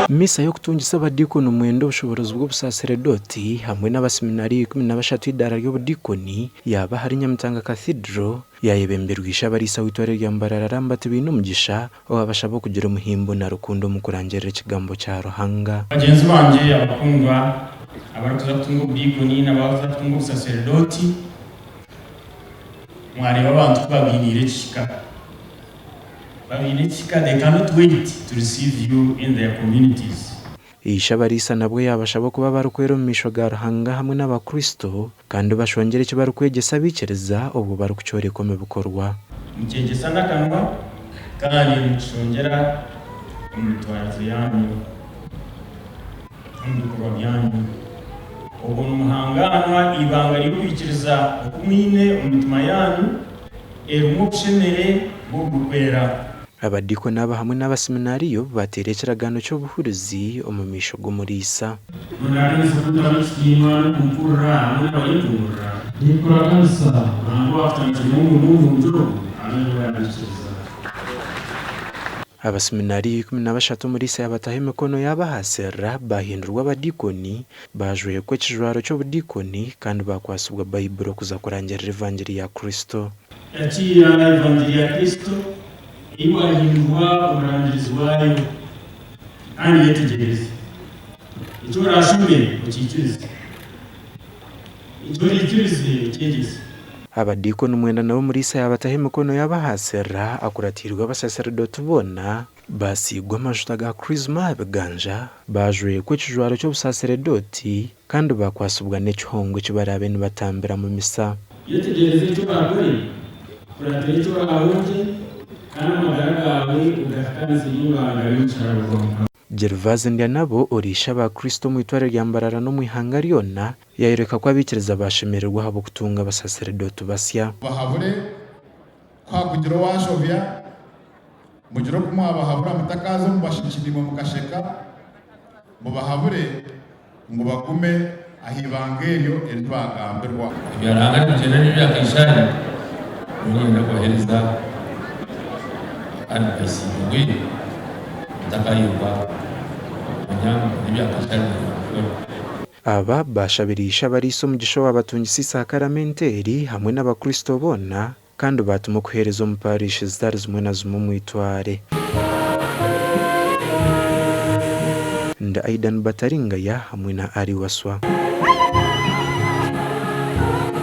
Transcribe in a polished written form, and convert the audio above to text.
Misa y'okutungisa abadiikoni mwenda obushoboorozi bw'obusaseredooti hamwe n'abaseminariyo 13 eidaara ry'obudiikoni yaaba ahari Nyamitanga Cathedral yaayebemberwa Ishe-abariisa w'eitware rya Mbarara Lambert Bainomugisha owaabashaba okugira omuhimbo na rukundo omu kurangirira ekigambo kya Ruhanga. Bagyenzi bangye abakundwa abarikuza kutunga obudiikoni n'abarikuza kutunga obusaseredooti, mwareeba abantu ku babainiire ekihika. Babaine ekihika, they cannot wait to receive you in their communities. Ishe abariisa nabwo yaabashaba okuba abarikwera omu maisho ga Ruhanga hamwe n'Abakristo kandi bashongyere eki barikwegyesa abaikiriza obwo barikukyoreka omu bikorwa. Nikyegyesa n'akanwa kandi nikishongyera omu mitwarize yaanyu n'omu bikorwa byanyu. Obwo nimuhangaanwa eibanga ry'okwikiriza oku mwine omu mitima yaanyu erimu obushemere bw'oburikwera. Abadiikoni aba hamwe n'abaseminariyo baateera ekiragaano ky'obuhurizi omu maisho g'omuriisa. Nondaganisa kuntamu ekitiinwa n'okumpurira hamwe n'abarinkuhurira. Ninkuraganisa Ruhanga owaakutandikiremu omurimo murungi ogu abe niwe yaguhikiiriza. Abaseminariyo 13 omuriisa yaabataho emikono yaabahaasirira, baahindurwa abadiikoni, baajwekwa ekijwaro ky'obudiikoni, kandi baakwatsibwa Baiburi okuza kurangirira evangiri ya Kristo. Yakiira evangiri ya Kristo, ei waahindurwa omurangirizi waayo, kandi yetegyereze. Eki oraashome okiikirize, eki oraikirize okyegyese. Abadiikoni mwenda nabo omuriisa yaabataho emikono yaabahaasirira, akuratiirwe abasaseredooti boona, baasiigwa amajuta ga Chrisma aha biganja, baajwekwa ekijwaro ky'obusaseredooti, kandi baakwatsibwa n'ekihongwa eki baraabe nibatambira mu misa. Yetegyereze eki oraakore, kuratira eki oraahongye, kandi amagara gaawe ogahikaanise n'eibanga ry'omusharaba gwa Mukama. Gervase Ndyanabo oriishe aba Kristo omu itware rya Mbarara n'omu ihanga ryona, yaayoreka ku abaikiriza baashemererwa ahabw'okutunga abasaseredooti basya. Mubahabure, ku hakugira owaashobya, mugire oku mwabahabura mutakaaza omu basheki naimwe mukasheka, mubahabure ngu bagume aha ibanga eryo eri baagambirwa. Ebya Ruhanga nibigyenda n'ebya Kaisaari, nyowe niinyenda kubaheereza advice mbwenu mutakaayebwa kumanya ngu n'ebya Kaisaari mwine kubikora. Aba baashabira Ishe abariisa omugisha owaabatungisa eisakaramento eri hamwe n'Abakristo boona kandi baatuma okuheereza omu paarishi zitari zimwe na zimwe omu itware. Ndi Aidan Bataringaya hamwe na Ali Waswa.